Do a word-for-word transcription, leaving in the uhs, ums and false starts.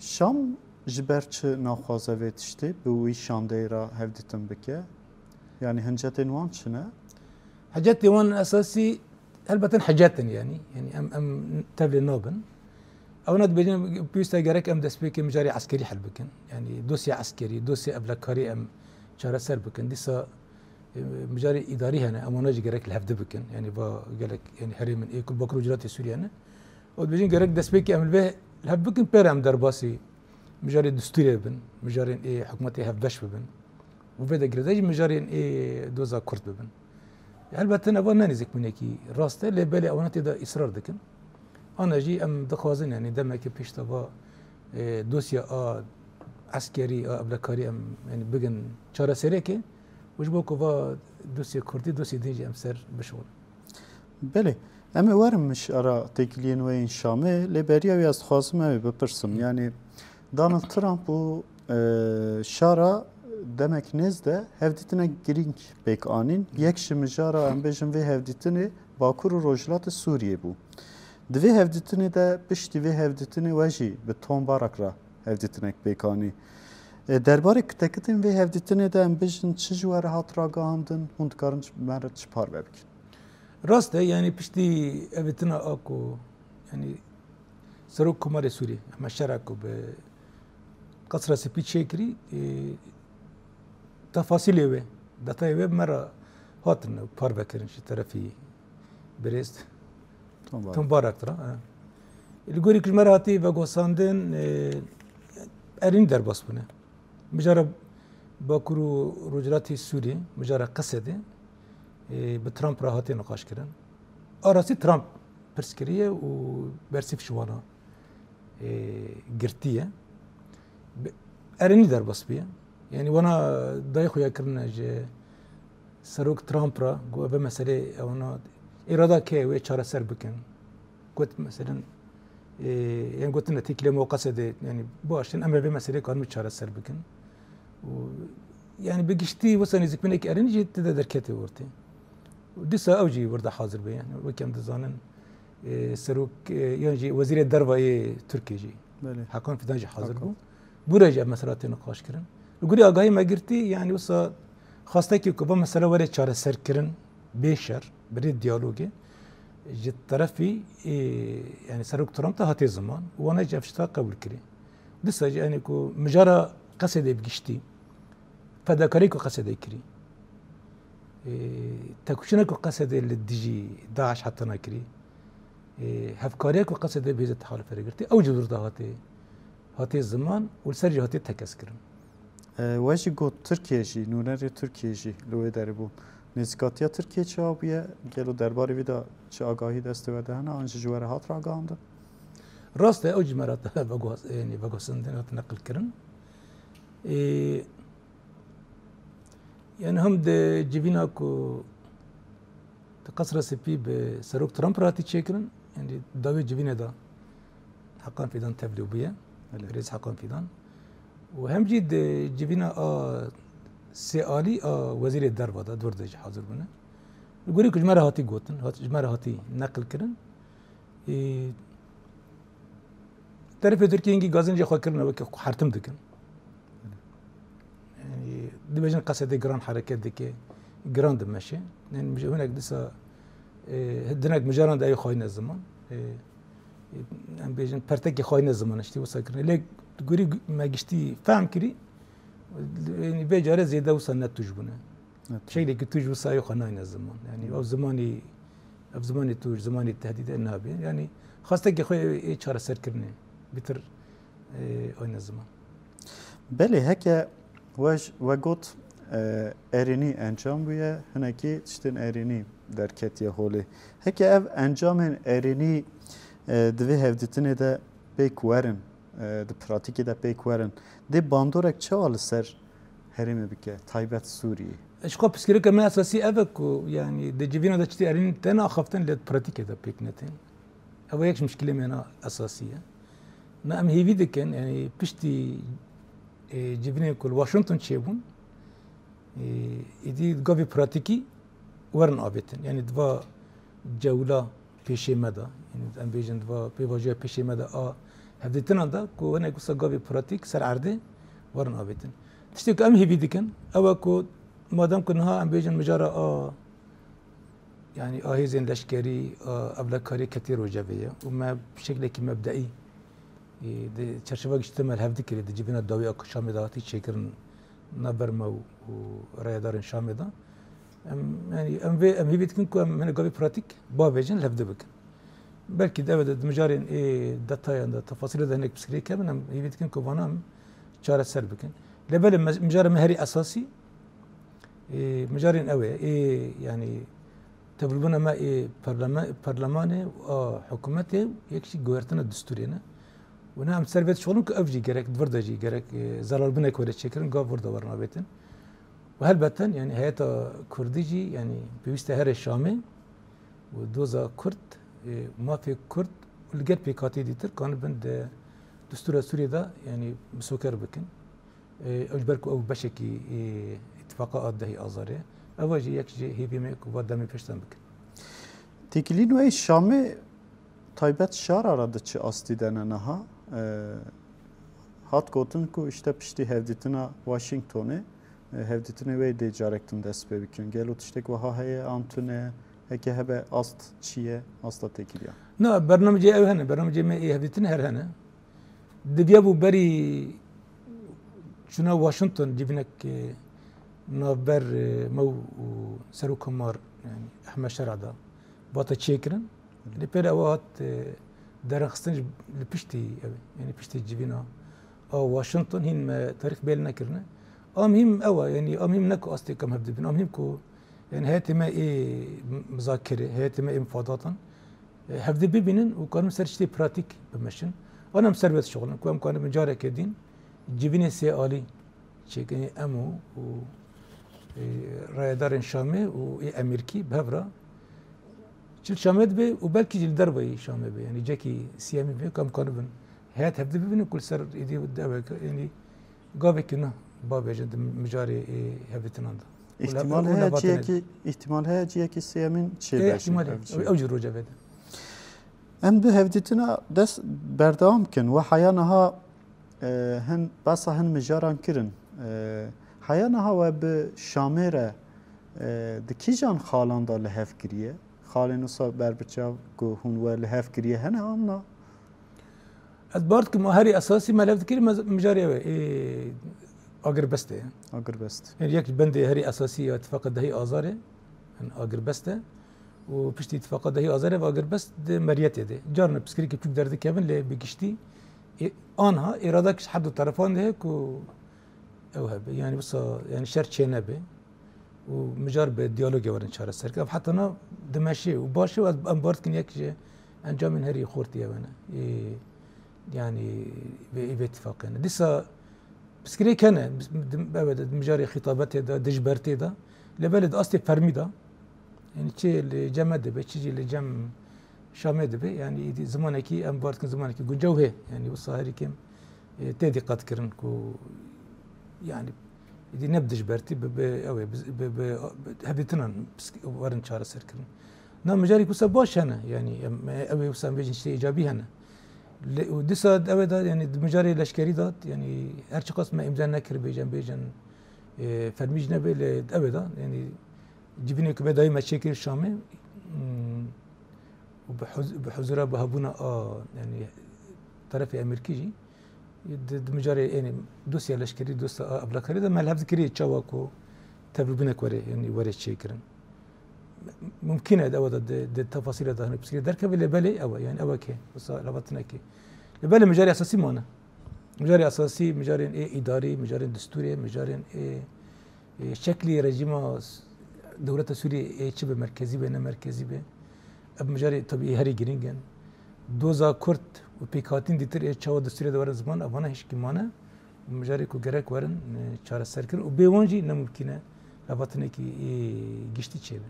Şam ji ber çi naxwaze vê tiştê bi wî şandeyê re hevdîtin bike? Yanî hincetên wan çi ne? Hecetê wan esasî helbet in hecet in, yanî, yanî em, em tevlê nabin. Ew ne dibêjin, pêwîst e gerek em destpêkê mijarê eskerî hel bikin. Yanî dosya eskerî, dosya evlekarî em çareser bikin. Dîsa, e, mijarê îdarî hene, em wana jî gerek li hevdi bikin. Yanî va gelek, yanî herêmin ê ku li Bakur û Rojhilatê Sûriyê ne. Û dibêjin gerek destpêkê em li vê li hev bikin, pê re em derbasî mijarê distûrê bibin, mijarên ê hikûmetê hevbeş bibin. Û vê de girêdayî jî mijarên ê doza Kurd bibin. Helbet ev ne nêzîkbûnekî rast e, lê belê ewana tê de îsrar dikin. Ana jî em dixwazin, yanî demekê pişta va, e, dosya a eskerî, a evlekarî em, yanî bigin çareserêkê û ji bo ku va dosyê Kurdî, dosyê din jî em ser bişixulin. Belê. Em ê werin min ji ara têkiliyên we yên Şamê, lê beriya wî ez dixwazim ew ê bipirsim. Yanî Donald Trump û, e, Şara demek nêz de hevdîtinek girîng pêk anîn. Yek ji mijara, em bêjin, vê hevdîtinê Bakur û Rojhilatê Sûriyê bû. Di vê hevdîtinê de, piştî vê hevdîtinê we jî bi Tom Barak re hevdîtinek pêk anî. E, derbarê kutekitên vê hevdîtinê de em bêjin çi ji we re hat ragihandin, hûn dikarin me re çi parve bikin? Rast e, yanî piştî hevdîtina a ku, yanî Serok Komarê Sûrî, Ehmed Şera ku bi Qesra Spî çêkirî, e, tefasîlê wê, detayê wê me re hatin parvekirin ji terefî birêz Tom Barak. Tom Barak re, e. Li gorî ku ji me re hatî vegosandin, e, erîn derbas bûne. Mijara Bakur û Rojhilatê Sûriyê, mijara Qesedê, e, bi Trump re hatiye niqaş kirin. A rastî Trump pirs kiriye û bersîv ji wana, e, girtiye. Bi erênî derbas bûye. Yanî wana dayê xuya kirine ji Serok Trump re, got, ev meselê, ewana, îrada ke wê çareser bikin. Got, meselen, e, yan gotine têkilê me û Qesedê, yanî biaştin, em ê vê meselê karin çareser bikin. Û, yanî bi giştî wisa nêzîkbûnekî erênî jî tê de derketê ortê. Û dîsa ew jî wir de hazir be, yanî wekî em dizanin, e, serok, e, yan jî wezîrê derva yê Tirkiyê jî, Belê. Hakan Fidan jî hazir Hakan. bû. Bûra jî ev mesela tê niqaş kirin. Li gorî agahî me girtî, yanî wisa xwestekî ku va mesela were çareserkirin bê şer, bi rê diyalogê, ji terefî, e, yanî Serok Trump de hatiye ziman û wana jî ev tişta qebûl kirî. Dîsa jî, yanî ku mijara Qesedê bi giştî, fedakarî ku Qesedê kirî, e, tekoşîna ku Qesedê li dijî DAIŞ hatana kirî, e, hevkariya ku Qesedê bi Hêzên Tehalûfê re girtî, ew jî wir de hatê, hatê ziman û li ser jî hatê tekez kirin. E, we jî got Tirkiye jî, nûnerê Tirkiye jî li wê derê bû. Nêzîkatiya Tirkiye çawa bûye? Gelo derbarê vî de çi agahî destê we de hene, an jî ji we re hat ragihandin? Rast e, ew jî me re vegos-, yanî vegosandin, hat neqil kirin. Ê, yanî hem di civîna ku di Qesra Spî bi Serok Trump re hatî çêkirin, yanî dawî civînê de Hakan Fidan tevlî bûye, Belê. Birêz Hakan Fidan. Û hem jî di civîna a sê alî a Wezîrê Derva de, di wir de jî hazir bûne. Li gorî ku ji me re hatî gotin, hat, ji me re hatî neqil kirin. Ê, terefê Tirkiyê hingî gazincê xwe kirine weke xwe hertim dikin. Yanî, dibêjin Qesedê giran hereket dike, giran dimeşe. Yanî, mij-, hinek dîsa, e, dinek mijaran de ew xayîne ziman. E, e, em bêjin pertekê xayîne ziman, tiştê wisa kirine. Lê gorî me giştî fehm kirî, yanî, vê care zêde wisa ne tûj bûne. Evet. Şeklekî tûj wisa yê xwe nayne ziman. Yanî, ev zimanî, ev zimanê tûj, zimanê tehdîdê nabe. Yanî, xwestekê xwe ê çareserkirinê. Bitir, e, ayne ziman. Belê, heke we j-, we got, e, erênî encam bûye, hinekî tiştên erênî derketiye holê. Heke ev encamên erênî, e, di vê hevdîtinê de pêk werin, e, di pratîkê de pêk werin, dê bandorek çawa li ser herêmê bike, taybet Sûriyê? Ji xwe pirsgirêka me esasî ev e ku, yanî, di civîna de tiştê erênî tê naxaftin, lê di pratîkê de pêk netên. Ev yek ji mişkilê me na esasî ye. Na em hêvî dikin, yanî piştî, e, civînên ku li Washington çêbûn, e, êdî gavê pratîkî werin avêtin. Yanî di va cewla pêşê me de, yanî em bêjin di va pêvajoya pêşê me de a hevdîtinan de ku hinek wisa gavê pratîk ser erdê werin avêtin. Tiştê ku em hêvî dikin, ew e ku madem ku niha em bêjin mijara a, yanî a hêzên leşkerî, a ewlekariyê ketî rojevê ye û me bi şeklekî mebdeî, e, di çerçeva giştî me li hev dikirî, di civîna dawî a ku Şamê de hatî çêkirin navber me û, û rayedarên Şamê de. Em, yanî em vê, em hêvî dikin ku em hinek gavê pratîk bavêjin, li hev di bikin. Belkî di ev de di mijarên ê detayan de, tefasîlê de hinek pirsgirêk hebin, em hêvî dikin ku vana em çareser bikin. Lê belê me-, mijara me herî esasî, ê, mijarên ew e, ê, yanî tevlibûna me ê parlame-, parlemanê, a hikûmetê, yek jî guhertina distûrê ne. Û ne em ser vê dişixulin ku ev jî gerek, di vir de jî gerek, ê, zelalbûnek were çêkirin, gav vir de werin avêtin. Û helbeten, yanî heyeta kurdî jî, yanî pêwîst e here Şamê û doza kurd, ê, mafê kurd û li gel pêkhatî dîtir kanibin di distûra Sûriyê de, yanî misoker bikin. Ê, ew ji ber ku ew beşekî, ê, îtifaqa a dehê Azarê. Ev jî yek ji hêvî me ku va demê pêşdan bikin. Têkilîn wê Şamê taybet şara re di çi astî de ne niha? E, hat gotin ku işte piştî hevdîtina Washingtonê, e, hevdîtinê wê dê carek din dest pê bikin. Gelo tiştek wiha heye an tune? Heke hebe ast çi ye? Asta têkiliya? Na, bernamecê ew hene. Bernamecê me ê hevdîtinê her hene. Diviya bû berî çûna Washington civînek, e, navber, e, me û Serokkomar, yanî Ehmed Şera da vate çêkirin. Lê pêre ew hat, e, derxistin ji, li piştî ew, yanî piştî civîna a Washington hîn me tarîx bêl nekirine. A mihîm ew e, yanî a mihîm ne ku astê kam hev dibin, a mihîm ku, yanî heyetê me ê mizakirê, heyetê me ê mifadatan, e, hevdî bibînin û karin ser tiştê pratîk bimeşin. An em ser vê dişixulin ku em kanibin careke din civînê sê alî çêkirin, em û, û, e, rayedarên Şamê û ê Emerîkî bi hev re çi li Şamê dibe û belkî jî li derveyî Şamê be, yanî cekî siyemî be, ku em kanibin heyet hevdî bibînin ku li ser êdî deweke, yanî gavekî nû bavêjin di mijarê ê hevdîtinan de. Îhtimal heye ciyekî, îhtimal heye ciyekî sêyemîn çêbe jî. Îhtimal heye. Ew jî rojevê de. Em bi hevdîtina dest berdewam kin. We heya niha, e, hin, behsa hin mijaran kirin. E, heya niha we bi Şamê re, e, di kîjan xalan de li hev kiriye? Xalên wisa berbiçav ku hûn we li hev kiriye hene an na? Ez bawer dikim, herî esasî me li hev dikirî, me, mijarê ew e, ê, agirbestê ye. Agirbest. Yanî yek ji bendê herî esasî ya îtifaqa dehê Azarê, yanî agirbest e. Û piştî îtifaqa dehê Azarê ve agirbest di meriyetê de. Carna pirsgirêkê piçûk derdikevin, lê bi giştî, ê, anha îradek ji her du terefan de heye ku ew hebe. Yanî wisa, yanî şer çênebe. û mijar bi diyalogê werin çareserkirin. Ev heta niha dimeşe û baş e û ez, em bawer dikin yek ji encamên herî xortî ew ne. Ê, yanî vê, vê tifaqê ne. Dîsa pirsgirêk hene, ev e, di mijarê xîtabetê de, dijbertê de, lê belê di astê fermî de, yanî çi li cem me dibe, çi jî li cem Şamê dibe, yanî êdî zimanekî, em bawer dikin zimanekî guncaw heye. Yanî wisa herî kêm, e, tê dîqet kirin ku, yanî, êdî ne bi dijbertî, bi, bi, ew ê, bi, bi, bi, bi hevdîtinan pisk-, werin çareser kirin. Na mijarê wisa baş hene, yanî, em, ew ê wisa em bêjin tiştê îcabî hene. Lê, û dîsa ew ê de, yanî, di mijarê leşkerî de, yanî, her çiqas me îmza nekiribê, em bêjin, e, fermî jî nebe, lê ew ê de, yanî, civînê ku bê dayî me çêkir Şamê, hmm, û bi huz-, bi huzura, bi hebûna a, yanî, terefê Amerîkî jî, di, di mijarê, yanî, dosya leşkerî, dosya a evlekarî de me li hev dikirî çawa ku tevlibûnek were, yanî, were çêkirin. Mumkîn e ew de di, di tefasîla de hinek pirsgirêk derkeve, lê belê ew e, yanî, ew e ke, wisa lavatinekê. Lê belê mijarê esasî mane. Mijarê esasî, mijarên ê îdarî, mijarên distûrê, mijarên ê Ê, şeklî rejîma s-, dewleta Sûriyê ê çi be, merkezî be, ne merkezî be, ev mijarê tabî herî girîng in. Doza Kurd û pêkhatîn dîtir ê çawa di Sûriyê de werin ziman, evana hişkî mane. Mijarê ku gerek werin, e, çareser kirin û bê wan jî ne mumkîn e lavatinekî, e, giştî çêbe.